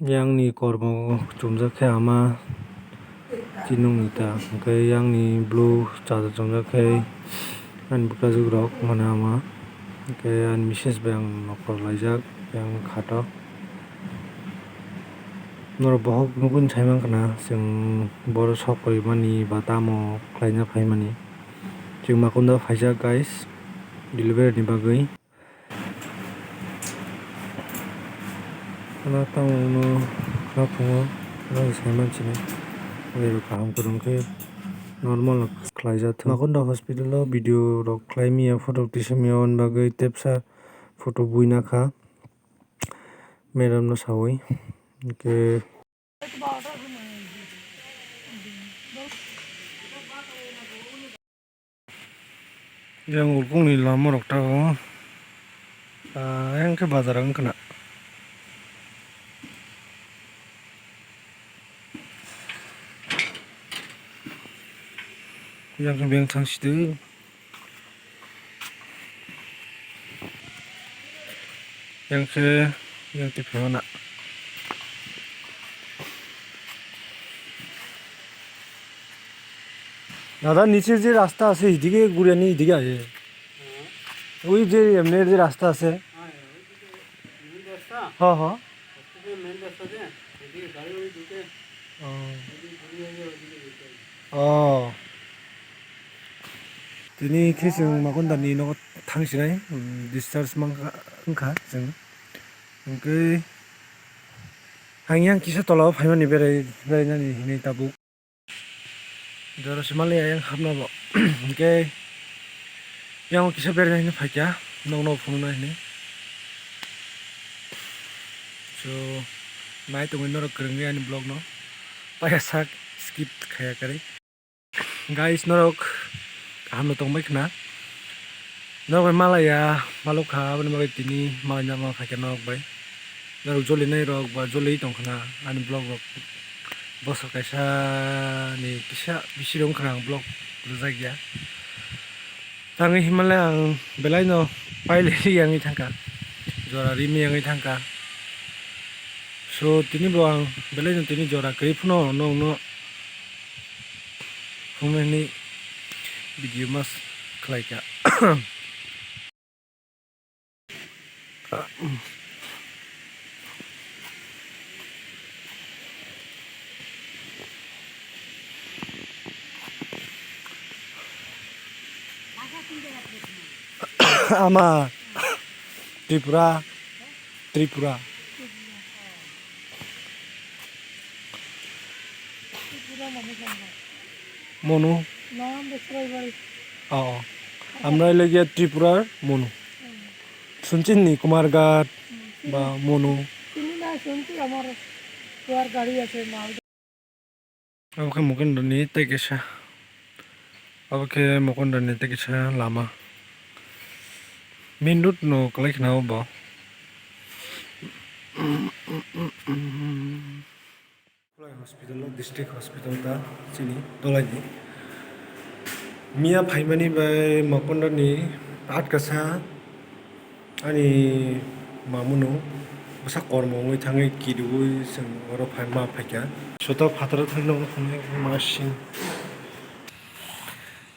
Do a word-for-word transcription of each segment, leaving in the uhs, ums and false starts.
Yang ni kormo chumjak khe ama chinung ni ta, hwnkhe yang ni blue chaja chumjak khe ani bwkrajwk rok mane ama, hwnkhe ani misses bai ang nokol laijak yang khato. Norok bohok nukgwi sai mankha na, chwng boro sok phaimani ba tamo khlaina phaimani. Chwng Makonda phaijak guys, delivery ni bagwi. Khwna tamo no khwna phungo, khwna sai mansini. Wngwi kaham kwrwng khe normal khlai jathung. Makonda hospital o video rok khlai manya, photo tisa manya, aboni bagwi tepsa photo buina kha madam no sawi. Hwnkhe Yang ulkung ni lama rok tabok, ah, yang khe bazar wng khna. Yang khe beng thang side. Yang khe, yang twi phano na. দাদা, নিচে যে রাস্তা আছে, এদিকে ঘুরে নি, এদিকে আয়। ওই যে এমনি যে রাস্তা আছে। হ্যাঁ, ওই দিকে মেইন রাস্তা। হ্যাঁ, হ্যাঁ। হচ্ছে যে মেইন রাস্তা যে, এদিকে গাড়ি ওই ঢুকে, ও। এদিকে ঘুরে গিয়ে ওইদিকে যেতে হবে। ও। Tini khe chwng Makonda ni nogo thang sinai, um, discharge mankha, wngkha chwng. Hwnkhe ang yang kisa tola o phaimani berai, berainani hinwi tabuk. Jora se mali ayang hapna bo. Hwnkhe yang kisa beraina hinwi phaikha, nokno phunukna hinwi. So, nai tongwi norok kwrwngwi ani vlog no. Paiya sak skip khaiya kwrwi. Guys, norok kaham no tongbai khna. Norok bai malaiya, maluk kha, aboni bagwi tini malaina ma phaikha norok bai. Norok joli nai rok ba joli tong khna, ani vlog rok bosor kaisa ni kisa bisi rok wngkha ang vlog rwjak ya. Tangwi hinmale ang belai no pailai yangwi thangkha, jora rimwi yangwi thangkha. So, tini bo ang belai no tini jora kwrwi phano nokno phunuknani video mas khlaikha. Ama Tripura, Tripura. Monu. Oh, আমরা হইলো গিয়া ত্রিপুরার মনু। শুনছেন নি কুমারঘাট বা মনু? চিনি না, শুনছি আমার তোর গাড়ি আছে, মাল। Abo khe Mukundani tei kisa, abo khe Mukundani tei kisa lama. Main road no kwlai khna o bo. Hospital o, district hospital ta chini tolai ni. Miya phaimani bai Mukundani atkasa. Ani mamano bwsa kormo wngwi thangwi kidiui chwng oro phai ma phaikha. Soto phataro thangwi nokno phunuknai masing.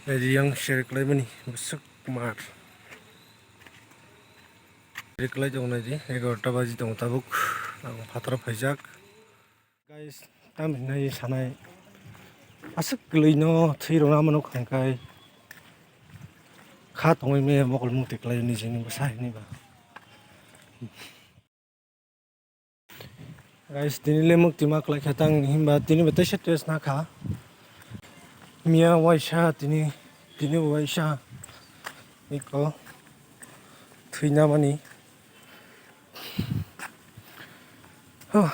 Naidi yang share khlaimani bwswk mar. Share khlai tongo naidi, egarota baji tongo tabuk. Ang phataro phaijak. Guys, tamni hinwi sanai aswk kwlwino thwi rwna mano khangkai kha tongwi maya mokol mukti kwlai nijini bwsa hinwi ba. Guys, tini le mukti ma kwlai kha tang hinba tini bo teisa test na kha. Miya waisa tini, tini bo waisa. Iko thwina mani. Huh,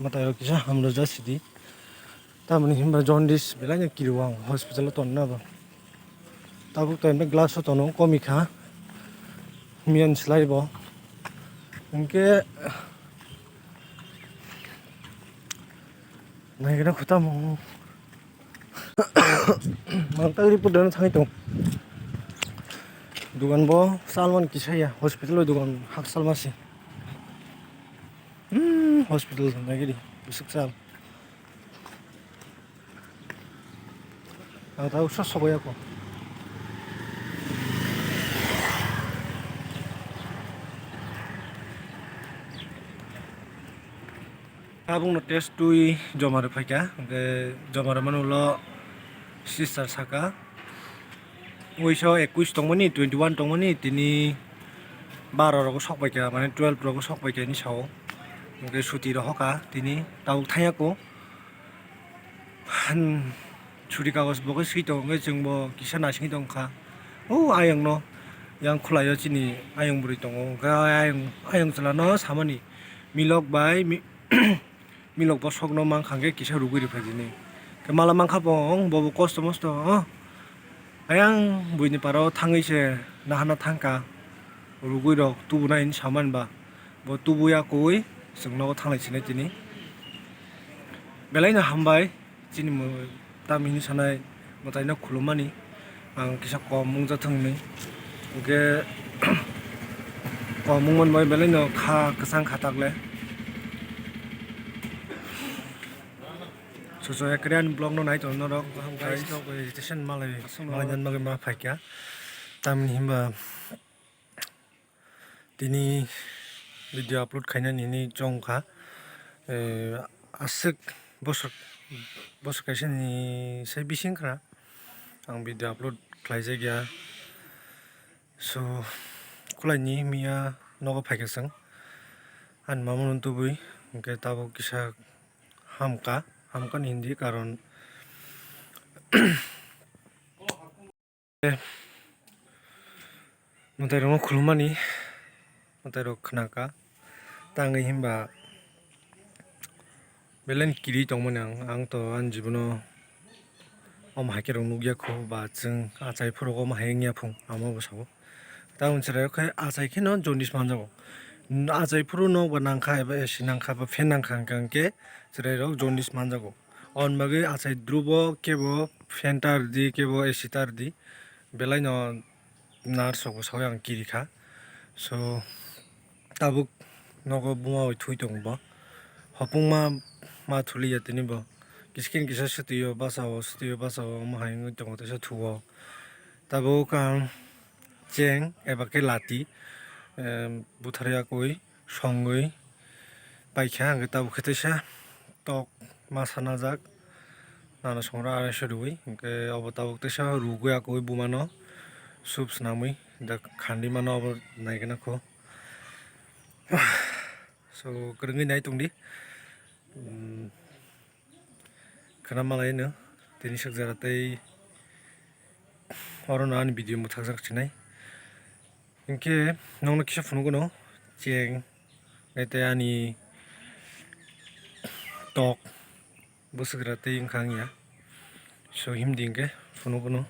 mwtai rok kisa hamrwjak sidi. Tamoni hinba jaundice belai no kirio ang hospital o tonna bo. Tabuk to emne glass o tono komi kha. Miyan slai bo. Hinkhe naigina khuta mo. Mang tagri pudano thangwi tong. Dugan bo salman kisa ya, hospital o dugan hak salma se. Hospital thang nai gidi bwswk sal. Ang tau sa sobai ako. Abungno test twi joma rw phaikha, hwnkhe joma rwmani ulo sister saka, uiso ekwis tongmani, twenty one tongmani, tini baro rogo sok paikha, mane twelve rogo sok paikha hinwi sao. Hwnkhe suti rohokha tini, tabuk thangya ko. Hmm, churi kagoj bo khe swi tongo, hwnkhe chwngbo kisa naisingwi tongkha. O ayangno, yang khwlaio chini ayang bwrwi tongo, hwnkhe ayang, ayang chwlano samani milok bai mi-, milok bosokno mankha hwnkhe kisa rugwi rwphai di hinwi. Khe mala mankha bo, bobo kosto mosto, o ayang buini parao thangwi se nahana thangkha, rugwi rok tubunai hinwi samani ba. Bo tubuya koi chwng nogo thanglai sinai tini. Belai no hambai chini mo-, tamni hwnwi sanai mwtai no khulumani. Ang kisa kom wngjathang hinwi. Hwnkhe kom wngmani bai belai no kha kwchang kha takle. Chuchu ekre ani vlog no nai tongo norok. Guys, guys, nok registration malai, aswk malai no jan bagwi ma phaikha. Tamni hwnba tini video upload khainani hinwi chongkha. Eh, aswk bosok, bosok kaisa ni sai bising khna ang video upload khlaijakya. So, khwlaini miya nogo phaikha chwng. Ani mama no tubui, hwnkhe tabuk kisa hamka, hamkani hindi karon mwtai rokno khulumani, mwtai rok khnaka, tangwi himba belai kiri tongmani ang, ang to ani jibono omo hai khe rok nukya kho, ba chwng achai phuru omo hai wngya phung, amo bo sabo. Tamoni chwrai rok khe achai kheno jaundice manjago. Achai phuru nok ba nangkha eba A C nangkha ba fan nangkha hwnkhe chwrai rok jaundice manjago. Aboni bagwi achai drubo kebo fan ta rwdi, kebo A C ta rwdi, belai no nurse rok bo saui ang kiri kha. So, tabuk nogo buma bai thui tongo bo. Hopung ma, ma thuliya tini bo. Kiskini kisa swtwi o basa o, swtwi o basa o, omo hai wngwi tongo teisa thuo. Tabuk ang cheng eba khe lati, em, butharwi yakwi songwi paikha, hwnkhe tabuk khe teisa tok masa najak, nana songra arai se rwui, hwnkhe obo tabuk teisa rugwi yakwi bumano soup swnamwi da khandi mano obo naigwna kho. So, kwrwngwi nai tongdi. Hmm, khwna malaino tini swk jora tei orono ani video mwthakjak sinai. Hinkhe nokno kisa phunukgwno cheng, tei ani tok bwswkra tei wngkha wngya. So, himdi hinkhe phunukgwno.